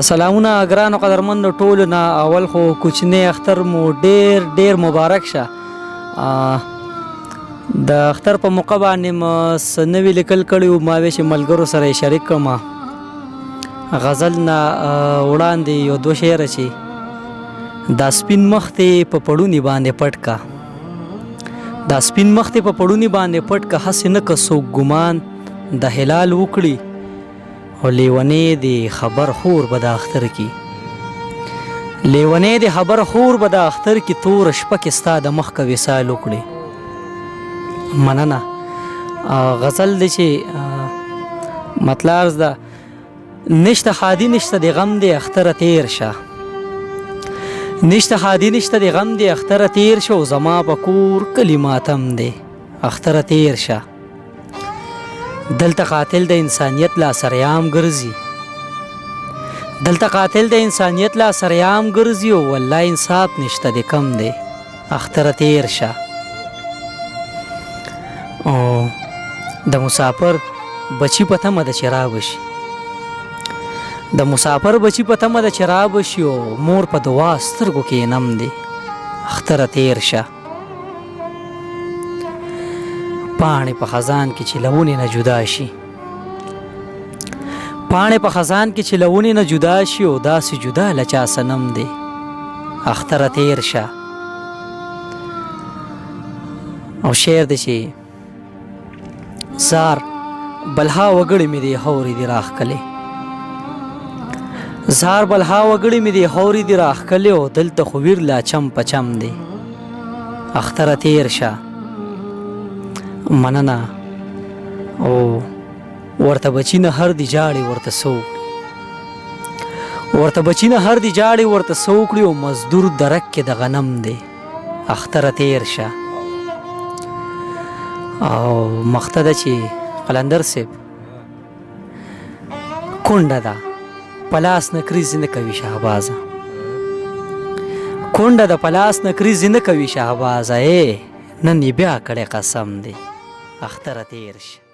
سلامونه ګرانو قدرمندو ټولو نه اول خو کوچنی اختر مو ډیر ډیر مبارک شه. د اختر په موقع باندې مو څه نوي لیکل کړي وو، ما وی چې ملګرو سره یې شریک کړم. غزل نه وړاندې یو دوه شعره چې دا سپین مخ دې په پړوني باندې پټ کا، دا سپین مخ دې په پړوني باندې پټ کا، هسې نه که څوک ګمان د هلال وکړي او لیونی دی خبر خور به د اختر کی، لیونی دی خبر خور به د اختر کی، تور شپه کې ستا د مخ که وصال وکړي. مننه. غزل دی چې مطلب ده، نشته ښادي نشته د غم دی اختره تیر شه، نشته ښادي نشته د غم دی اختره تیر شه، او زما په کور کلي ماتم دی اختره تیر شه. دلته قاتل د انسانیت لا سریام ګرځي، دلته قاتل د انسانیت لا سریام ګرځي، او والله انصاف نشته د کم دی اختره تیر شه. او د مسافر بچی په تمه د چې رابشي، د مسافر بچی په تمه د چې رابشي، او مور په دعا سترګو کې نم دی اختره تیر شه. پاڼې په خزان کې چې له ونې نه جدا شي، پاڼې په خزان کې چې له ونې نه جدا شي، او داسې جدا له چا صنم دی اختره تیر شه. او شعر دی چې زار بلها وګړي مې دی هورې دي راښکلې، زار بلها وګړي مې دی هورې دي راښکلې، او دلته خو ویر لا چم په چم دی اختره تیر شه. مننه. او ورته بچی نه هر دی جاړي ورته سو، ورته بچی نه هر دی جاړي ورته سو کړي، او مزدور درک کې د غنم دی اختره تیر شه. او مخته ده چې قلندر صاحب کونډه ده پلاس نکریزې نه کوي شهبازه، کونډه ده پلاس نکریزې نه کوي شهبازه، ای نن یې بیا کړی قسم دی اختره تیر شه.